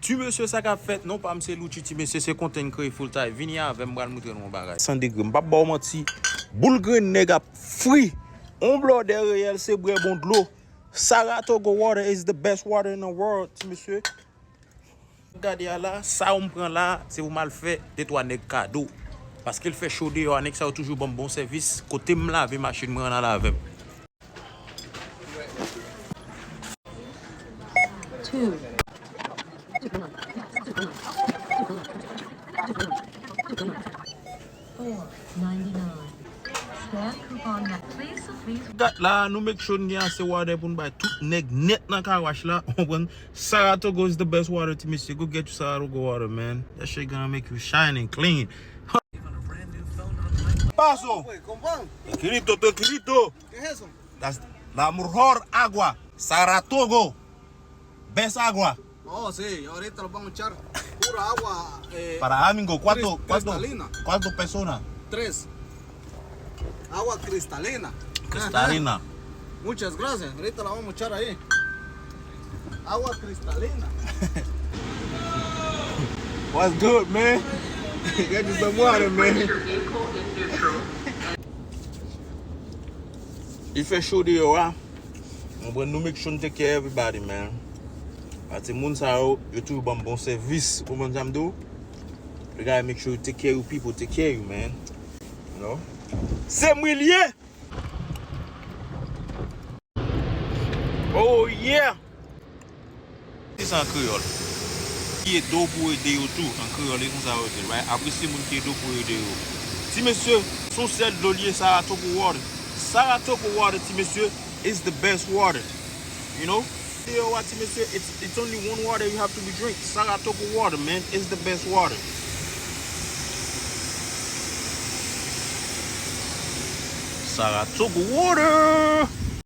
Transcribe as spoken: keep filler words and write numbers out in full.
Ti mesye, sa k ap fèt? Non pa m se Lucci, ti mesye, se konten kreye full time. Vini avè m, m pral moutre nou yon bagay. San degre, m p ap ba w manti. Boul grenn nèg ap fri. On blòdè reyèl, se bwè bon dlo. Saratoga water is the best water in the world, ti mesye. Gade a la, sa ou m pran la, se pou m al fè de twa nèg kado. Paske l fè cho deyò a, nèg sa yo toujou ban m bon sèvis. Kote m lave machin mwen an, al avè m. Two. Four ninety-nine. Scan coupon. Please, please. Gad la, nou make sure n gen ase water pou n bay tout nèg nèt nan car wash la. Ou konprann? Saratoga is the best water, ti mesye. Go get you Saratoga water, man. That shit gonna make you shine and clean. Paso. Tranquilito, tranquilito. ¿Qué es eso? That's la mejor agua. Saratoga. Best agua. Oh, sí, ahorita lo vamos a echar. Pura agua. Eh, para amigo, ¿cuánto, cris- cuánto, cristalina. ¿Cuánto persona? Tres. Agua cristalina. Cristalina. Ajá. Muchas gracias. Ahorita la vamos a echar ahí. Agua cristalina. What's good, man? Get you some water, man. Li fè cho deyò a. Mwen pran nou make sure n take care everybody, man. Paske moun sa yo, yo toujou ban m bon sèvis. Ou konprann sa m di w? You gotta make sure you take care of your people, take care of you, man. You know? Se mwen l ye! Oh yeah! Di sa an kreyòl. Ki ede w pou ede yo tou, an kreyòl, e konsa yo di l, right? Apresye moun ki ede w pou ede yo. Ti mesye, se yon sèl dlo l ye, Saratoga water. Saratoga water, ti mesye, is the best water. You know? Yo, ti mesye, it's, it's only one water you have to be drink. Saratoga water, man, is the best water. Saratoga water!